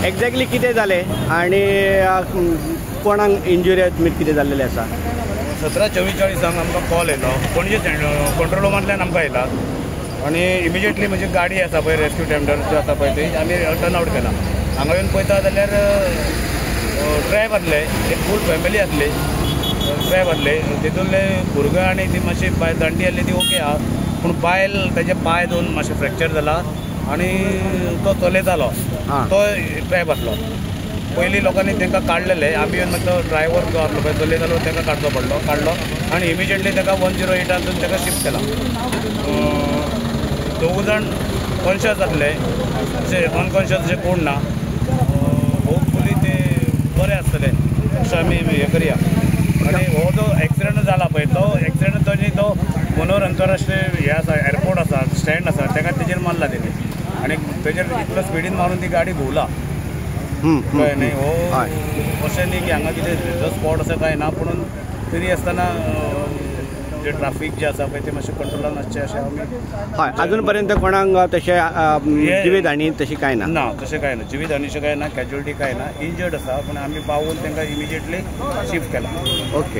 Exactly कितें जालें आनी कोणाक इंजुरी कितें जाल्लेलें आसा? 17:44 आमकां कॉल येयलो पणजे कंट्रोल रुमांतल्यान आमकां येयला आनी इमिजिएटली म्हणजे गाडी आसा पळय रेस्क्यू टेंडर जो आसा पळय ती आमी टर्न आवट केला. हांगा येवन पळयता जाल्यार ट्रॅप आसले, एक फूल फॅमिली आसली, ट्रॅप आसले. तितूंतले भुरगो आनी ती मातशी बायल जाणटी आसली ती ओके आहा, पूण बायल तेजे पांय दोन मातशे फ्रॅक्चर जाला आनी तो चलयतालो तो ट्रॅप आसलो. पयलीं लोकांनी तांकां काडलेले, आमी येवन मागीर तो ड्रायव्हर जो आसलो पळय चलयतालो ताका काडचो पडलो, काडलो आनी इमिजिएटली ताका 108 ताका शिफ्ट केला. दोग जाण कॉन्शियस आसले, अशे अनकॉन्शियस अशें कोण ना. होपफुली ते बरे आसतले अशें आमी हें करया. आनी हो जो एक्सिडंट जाला पळय तो एक्सिडंट तो न्ही तो मनोहर अंतरराष्ट्रीय हें आसा, एअरपोर्ट आसा, स्टँड आसा, ताका तेजेर मारला तेणी आनी तेजेर इतलो स्पिडीन मारून ती गाडी घुंवला. कळ्ळें न्ही? हो अशें न्ही की हांगा कितें जो स्पॉट अशें कांय ना, पूण तरी आसतना जे ट्राफीक जे आसा पळय ते मातशें कंट्रोलान आसचें अशें आमी. हय, अजून पर्यंत कोणाक तशें जिवीत हानी तशी कांय ना? ना, तशें कांय ना, जिवीत हानीशें कांय ना, कॅज्युअलिटी कांय ना, इंजर्ड आसा, पूण आमी पावून तांकां इमिजिएटली शिफ्ट केला. ओके.